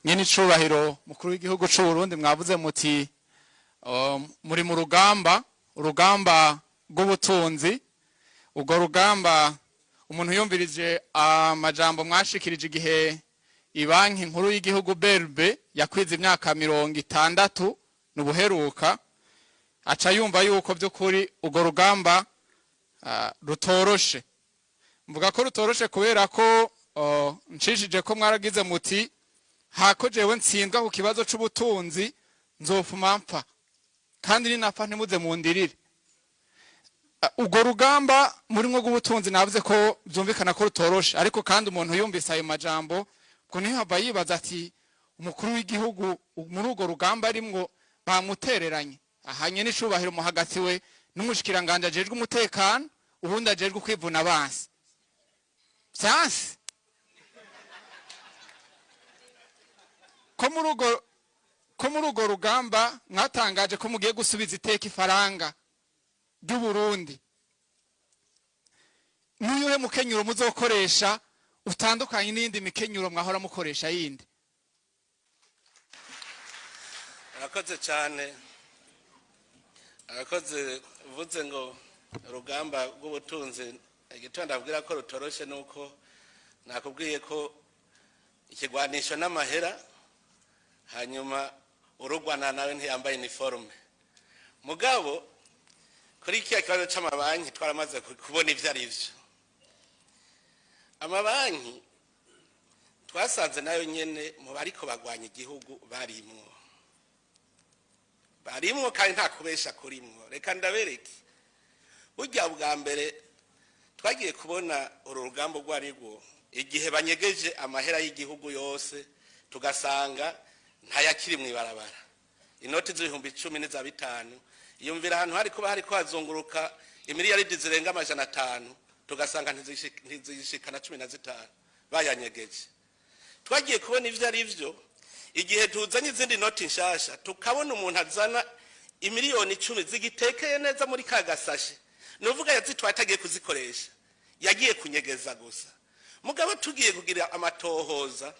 Nyene icubahiro mukuru w'igihugu c'u Burundi, mwavuze muti muri mu rugamba, urugamba rw'ubutunzi. Urwo rugamba umuntu yumvirije amajambo mwashikirije igihe ibanki nkuru y'igihugu BRB yakwiza imyaka 60 n'ubuheruka, aca yumva yuko by'ukuri urwo rugamba rutoroshe. Mvuga ko rutoroshe kubera ko nshishije ko mwaragize muti hako jewe ntsindwa ku kibazo c'ubutunzi nzofuma mpfa, kandi ninapfa ntimuze mundirire. Urwo rugamba murimwo rw'ubutunzi navuze ko byumvikana ko rutoroshe, ariko kandi umuntu yumvise ayo majambo ngo ntihava yibaza ati umukuru w'igihugu muri urwo rugamba arimwo bamutereranye, ahanye n'icubahiro muhagati we n'umushikiranganje ajejwe umutekano, ubundi ajejwe kwivuna abansi vyansi. Ko muri urwo rugamba mwatangaje ko mugiye gusubiza iteka ifaranga ry'u Burundi, n'uyuhe mukenyuro muzokoresha utandukanye n'iyindi mikenyuro mwahora mukoresha yindi? Arakoze cyane, arakoze. Uvuze ngo urugamba rw'ubutunzi, igitondo abwira ko rutoroshe nuko nakubwiye ko ikigwanisho n'amahera, hanyuma urugwana nawe ntiyambaye iniforume. Mugabo kuri kiya kibazo c'amabanki twaramaze kubona ivyo ari vyo. Amabanki twasanze nayo nyene mu bariko bagwanya igihugu barimwo, barimwo kandi nta kubesha kurimwo. Reka ndabereke, burya bwa mbere twagiye kubona uru rugamba urwo ari rwo igihe banyegeje amahera y'igihugu yose, tugasanga ntayakiri mw'ibarabara, inoti z'ibihumbi 10 n'iza 5. Iyumvira ahantu hari kuba hariko hazunguruka imiliyaridi zirenga 500, tugasanga ntizishika na 15 bayanyegeje. Twagiye kubona ivyo ari vyo igihe tuzanye izindi noti nshasha, tukabona umuntu azana imiliyoni 10 zigitekeye neza muri ka gasashe, nuvuga yazitwaye atagiye kuzikoresha, yagiye kunyegeza gusa. Mugabo tugiye kugira amatohoza,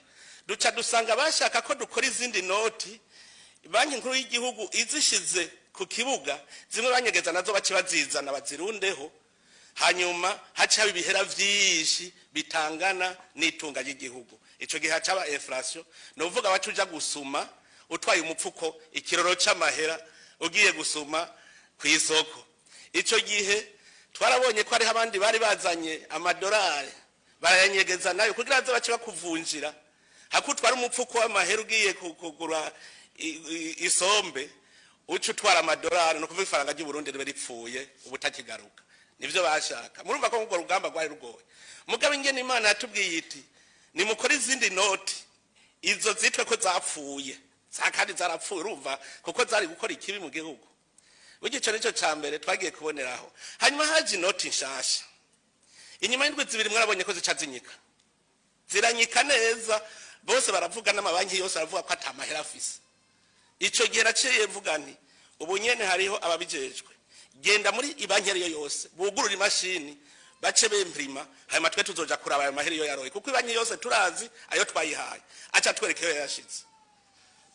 duca dusanga bashaka ko dukora izindi noti, banki nkuru y'igihugu izishize ku kibuga, zimwe banyegeza nazo bace bazizana bazirundeho, hanyuma haca ibihera vyinshi bitangana n'itunga ry'igihugu. Ico gihe hacaba inflation, nuvuga baca uja gusuma utwaye umupfuko ikiroro c'amahera ugiye gusuma kw'isoko. Ico gihe twarabonye ko hariho abandi bari bazanye amadolari barayanyegeza nayo kugira baze bace bakuvunjira, hakutwara umupfuko w'amahera ugiye kugura isombe, uca utwara amadolari, no kuvuga ifaranga ry'u Burundi ribe ripfuye ubutakigaruka. Nivyo bashaka. Murumva ko urwo rugamba rwari rugoye. Mugabo ingene Imana yatubwiye iti nimukore izindi noti, izo zitwe ko zapfuye, kandi zarapfuye, urumva kuko zari gukora ikibi mu gihugu. Burya ico nico ca mbere twagiye kuboneraho. Hanyuma haje inoti nshasha, inyuma y'indwi zibiri mwarabonye ko zica zinyika, ziranyika neza, bose baravuga n'amabanki yose aravuga ko ata mahera afise. Ico gihe naciye mvuga nti ubu nyene hariho ababijejwe, genda muri ibanki ariyo yose bugurura imashini bace bemprima, hanyuma twe tuzoja kuraba ayo mahera iyo yaroye, kuko ibanki yose turazi ayo twayihaye, aca twereke iyo yashitse.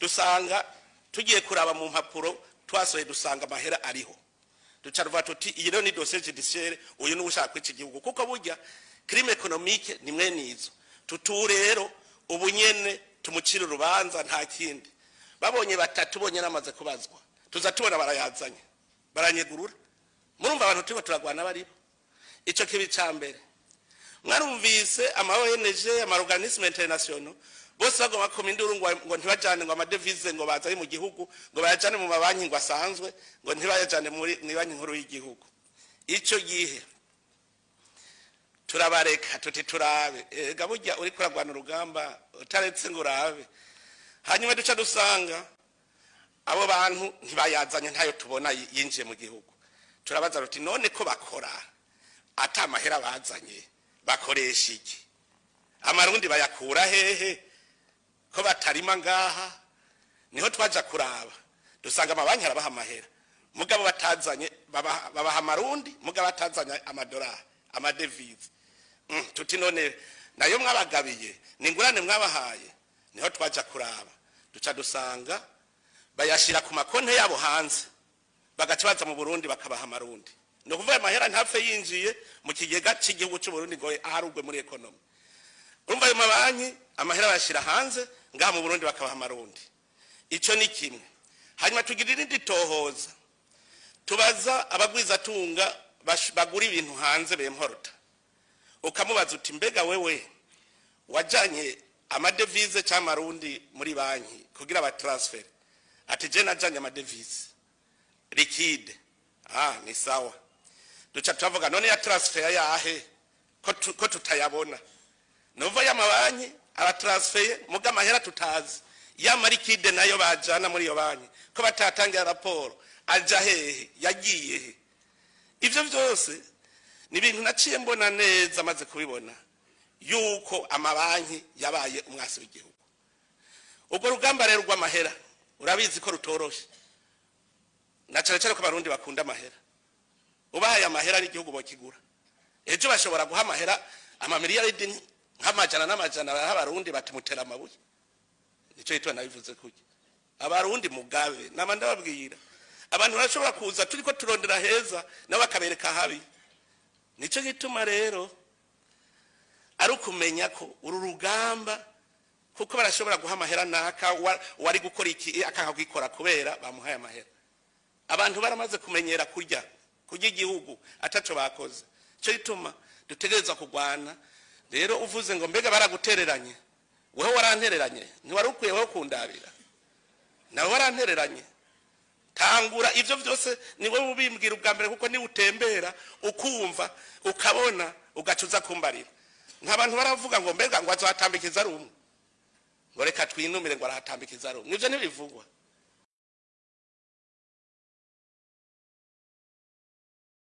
Dusanga tugiye kuraba mu mpapuro twasohoye, dusanga amahera ariho. Duca tuvuga tuti iyi rero ni dossier judiciaire, uyu ni ushaka kwica igihugu, kuko burya crime économique ni mwene izo. Tutu rero ubu nyene tumucira urubanza nta kindi. Babonye batatu bonyene amaze kubazwa, tuza tubona barayazanye baranyegurura. Murumva abantu turiko turagwana baribo. Ico kibi ca mbere mwarumvise ama ONG, ama organisme international bose bagomba koma induru ngo ntibajane ngo amadevise ngo bazanye mu gihugu, ngo bayajane mu mabanki ngo asanzwe, ngo ntibayajane muri banki nkuru y'igihugu. Ico gihe turabareka tuti turabe, ega burya uriko uragwana urugamba utaretse ngo urabe. Hanyuma duca dusanga abo bantu ntibayazanye, ntayo tubona yinjiye mu gihugu. Turabaza ruti none ko bakora ata mahera bazanye, bakoresha iki? Amarundi bayakura hehe ko batarima ngaha? Niho twaja kuraba dusanga amabanki arabaha amahera, mugabo batazanye babaha amarundi, mugabo batazanye amadolari, amadevize. Tuti none nayo mwabagabiye ni ingurane mwabahaye, Niho twaja kuraba, duca dusanga bayashira ku makonte yabo hanze, bagaca baza mu Burundi bakabaha amarundi. Ni ukuvuga amahera ntapfe yinjiye mu kigega cy'igihugu cy'u Burundi ngo aharugwe muri économie. Urumva ayo mabanki amahera bayashira hanze, ngaha mu Burundi bakabaha amarundi. Ico ni kimwe. Hanyuma tugira irindi tohoza, tubaza abagwizatunga bagura ibintu hanze, bemporota. Ukamubaza uti: "Mbega wewe wajanye amadevize cyangwa amarundi muri banki kugira batransfere?" Ati: "Je najanye amadevize liquide." Ah, ni sawa. Duca turavuga: "None ya transfer yahe ko tutayabona?" Nuva y'amabanki aratransfeye, muga amahera tutazi ya liquide nayo bajana muri iyo banki, ko batatangira raporo, aja hehe, yagiye he? Ivyo vyose ni ibintu naciye mbona neza, maze kubibona yuko amabanki yabaye umwasi w'igihugu. Ubwo rugamba rero rw'amahera, urabizi ko rutoroshe, na cane cane ko abarundi bakunda amahera. Ubahaye amahera n'igihugu bokigura. Ejo bashobora guha amahera amamiliyaridi nk'amajana n'amajana, baraha abarundi bati: "Mutera amabuye." Nico gituma nabivuze kurya abarundi mugabe nama ndababwira, abantu barashobora kuza turiko turondera heza, nabo bakabereka habi. Nico gituma rero ari ukumenya ko uru rugamba, kuko barashobora guha amahera naka wari gukora iki, akanga kwikora kubera bamuhaye amahera. Abantu baramaze kumenyera kurya igihugu ataco bakoze. Ico gituma dutegerezwa kurwana. Rero uvuze ngo: "Mbega baragutereranye?" Wewe warantereranye, ntiwari ukwiye wewe kundabira, nawe warantereranye. Tangura ivyo vyose ni wowe ubimbwira ubwa mbere, kuko niwe utembera, ukumva, ukabona, ugaca uza kumbarira. Nk'abantu baravuga ngo: "Mbega ngo azohatambikiza ari umwe?" Ngo: "Reka twinumire," ngo arahatambikiza ari umwe. Ivyo ntibivugwa.